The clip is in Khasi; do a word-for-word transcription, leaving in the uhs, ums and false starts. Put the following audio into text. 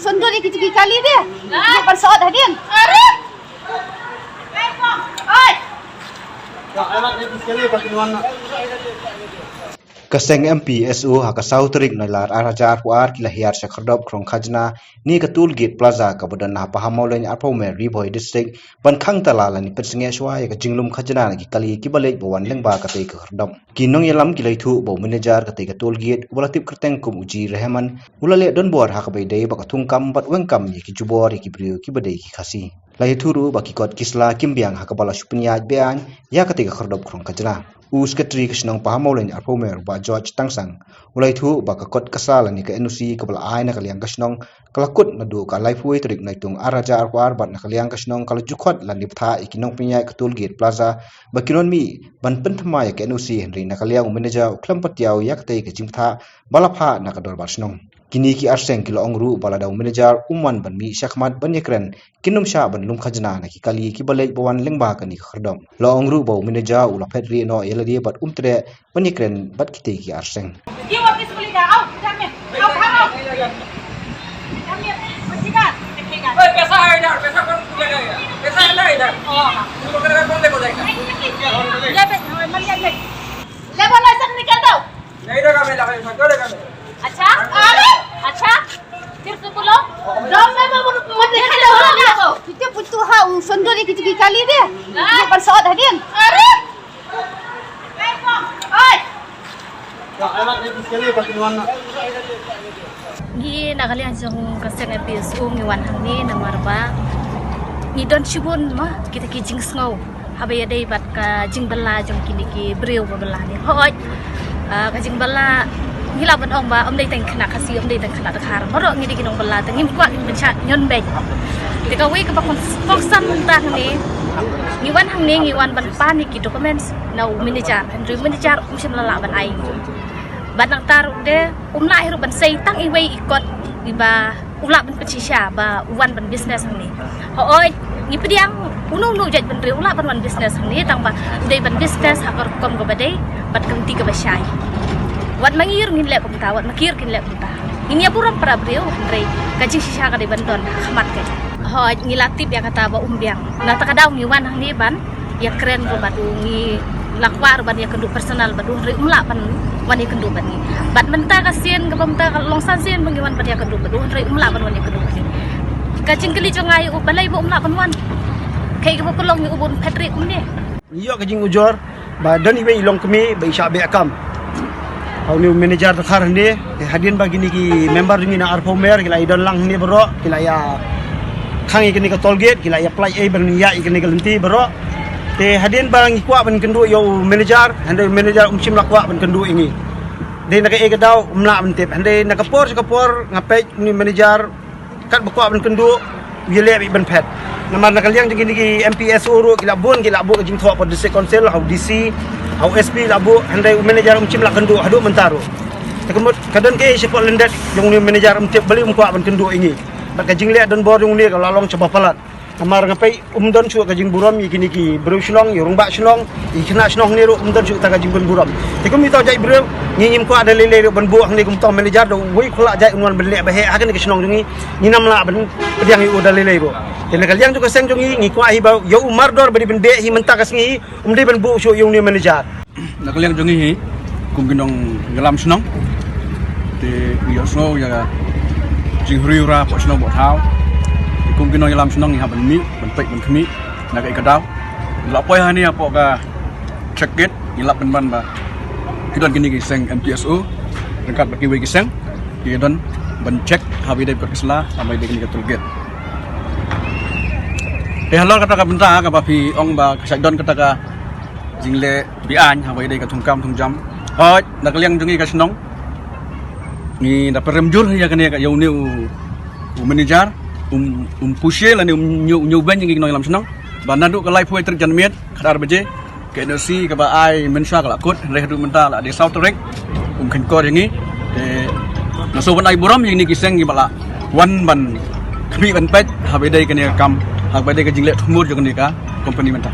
Sundor ïa kito ki kali de. Ïa ban sot hadien. Are. Oi. Ka seng M P S O ha ka saw tarik Nailar ar hajar arphew ar ki la hiar sha khyrdop khrong khajna ne ka Toll Gate Plaza kaba don ha Pahammawlein arphew mer Ri Bhoi District ban khang tala lane pynsngewsih shuwa ïa ka jinglum khajna na ki kali kiba leit ba wan lyngba katei ka khyrdop. Ki nongïalam ki la ïathuh ba u manager katei ka toll gate uba la tip kyrteng kum u G Rahman u la leh donbor ha kaba ïadei bad ka thungkam bad weng kam ïa ki jubor ïa ki briew kiba dei ki Khasi. La ïathuh ruh ba ki kot ki sla kim biang ha kaba la shu pynïaid beaiñ ïa katei ka khyrdop khrong khajna. U Secretary ka shnong Pahammawlein arphew mer Bah George Tangsang u la ïathuh ba ka kot ka sla lane ka N O C kaba la ai na ka liang ka shnong ka la kut naduh ka laiphew tarik Naitung ar hajar arphew ar bad na ka liang ka shnong ka la ju khot lane bthah ïa ki nongpynïaid ka Toll Gate Plaza ba kin wan mih ban pynthymmai ïa ka N O C, hynrei na ka liang u manager u khlem patiaw ïa katei ka jingbthah ba la phah na ka dorbar shnong. Kine ki arseng ki la ong ruh ba lada u manager um wan ban mih shakhmat ban ïakren, kin ym shah ban lum khajna na ki kali kiba leit ba wan lyngba kane ka khyrdop. La ong ruh ba u manager u la phet rieh noh ïa lade bad um treh ban ïakren bad kitei ki arseng. ये वापस बोलेगा, आओ, इधर में, आओ, बाहर आओ। इधर में, बस इधर, देखेगा। ओए, पैसा है इधर, पैसा कौन लेगा इधर? पैसा है ना इधर? हाँ। तुम लोग का कौन लेको जाएगा? ये पे, हाँ, मलिया ये। ले बोलो, सब निकल दो। नहीं देगा मेरा पैसा, क्यों देगा मेरा? अच्छा? अरे, अच्छा? फिर से बोलो। Dom me mo mo de kalo na ko. Kito putu ha u sondori kito ki kali de. Mo ban sot hadien. Are. Oi. Ngi na ka liang jong ka seng M P S O ngi wan hangne namar ba ngi don shibun ma kita ki jingsngew haba ïadei bad ka jingbylla jong kine ki briew ba bylla ne. Hooid, ah, ka jingbylla ngi lah ban ong ba ym dei tang khynnah Khasi, ym dei tang khynnah Dkhar. Baroh ngi dei ki nongbylla, te ngim kwah kin pynshah ñion beiñ. Te kawei kaba kongsan mynta hangne, ngi wan hangne, ngi wan ban pan ïa ki documents na u manager. Hynrei u manager um shym la lah ban ai. Bad nangta ruh de um lah hi ruh ban sei tang iwei i kot iba u lah ban pynshisha ba u wan ban business hangne. Hooid, ngi pdiang uno uno jait bynriew u lah ban wan business hangne, tang ba u dei ban business ha ka rukom kaba dei bad ka lynti kaba shai. Wat ma ngi ruh ngin leh kumta, wat ma ki ruh kin leh kumta. Ngin ïa burom para briew, hynrei ka jingshisha ka dei ban don ha khmat ka. Hooid, ngi la tip ïa kata ba um biang. Na kata ka daw ngi wan hangne ban ïakren ruh bad u, ngi la kwah ruh ban ïakynduh personal bad u, hynrei um lah ban wan ïakynduh bad ngi. Bad mynta ka sien kaba mynta ka long san sien ba ngi wan ban ïakynduh bad u, hynrei um lah ban wan ïakynduh bad ngi. Ka jingkylli jong nga ïa u, balei ba um lah ban wan? Kaei kaba pynlong ïa u ba un phet rieh kumne? Ngi ïoh ka jingujor ba don iwei i longkmie ba i shah beh kam ha une u manager Dkhar hangne. Te hadien ba kine ki member jong ngi na arphew mer ki la ïadon lang hangne baroh, ki la ïa khang ïa kane ka toll gate, ki la ïa pynlait ei ban ïaid ïa kane ka lynti baroh. Te hadien ba ngi kwah ban kynduh ïa u manager, hynrei u manager um shym la kwah ban kynduh ïa ngi. Dei na kaei ka daw um lah ban tip, hynrei na ka por sha ka por nga peit une u manager kat ba kwah ban kynduh u ïaleh beit ban phet. Namar na ka liang jong kine ki M P S O ruh ki la bun, ki la buh ka jingthoh pat District Council, ha u D C, ha u S P la buh, hynrei u manager um shym la kynduh haduh mynta ruh. Te ka mut ka don kaei shapoh lyndet jong une u manager, um tip balei um kwah ban kynduh ïa ngi. Bad ka jingleh donbor jong une ka la long shaba palat. Namar nga peit um don shuh ka jingburom ïa kine ki briew shnong, ïa u rangbah shnong, ïa ki khynnah shnong hangne ruh um don shuh ta ka jingbun burom. Te kum ito jait briew ngi ngim kwah da lei lei ruh ban buh hangne kum uto u manager, da uwei u khlad jait un wan ban leh ba heh ha kane ka shnong jong ngi, ngin ym lah ban pdiang ïa u da lei lei ruh. Te na ka liang jong ka seng jong ngi ngi kwah hi ba ïa u mardor ba dei ban beh hi mynta ka sngi hi, um dei ban buh shuh ïa une u manager. Na ka liang jong ngi hi kum ki nongïalam shnong, te ngi ïohsngew ïa ka jinghriewrah hapoh shnong hapoh thaw. Te kum ki nongïalam shnong ngi hap ban mih ban peit ban khmih na kaei ka daw. Ngi la poi hangne hapoh ka check gate, ngi lap pynban ba ki don kine ki seng M P S O ryngkat bad kiwei ki seng ki don ban check haba ïadei bad ka sla, haba ïadei kane ka toll gate. Te halor kata ka bynta kaba phi ong ba ka shah don kata ka jingleh beaiñ haba ïadei ka thungkam thungjam. Hooid, na ka liang jong ngi ka shnong ngi da pynrem jur ïa kane ka, ïa une u, u manager, um, um pushe lane um ñiew, ñiew beiñ ïa ngi ki nongïalam shnong. Ba naduh ka laiphew tarik janmiet khatar baje ka N O C kaba ai mynshuwa ka la kut, hynrei haduh mynta la dei saw tarik um kheiñkor ïa ngi. Te nga sngewbha ban ai burom ïa kine ki seng kiba la wan ban khmih ban peit haba ïadei kane ka kam, haba ïadei ka jingleh thmur jong kane ka company mynta.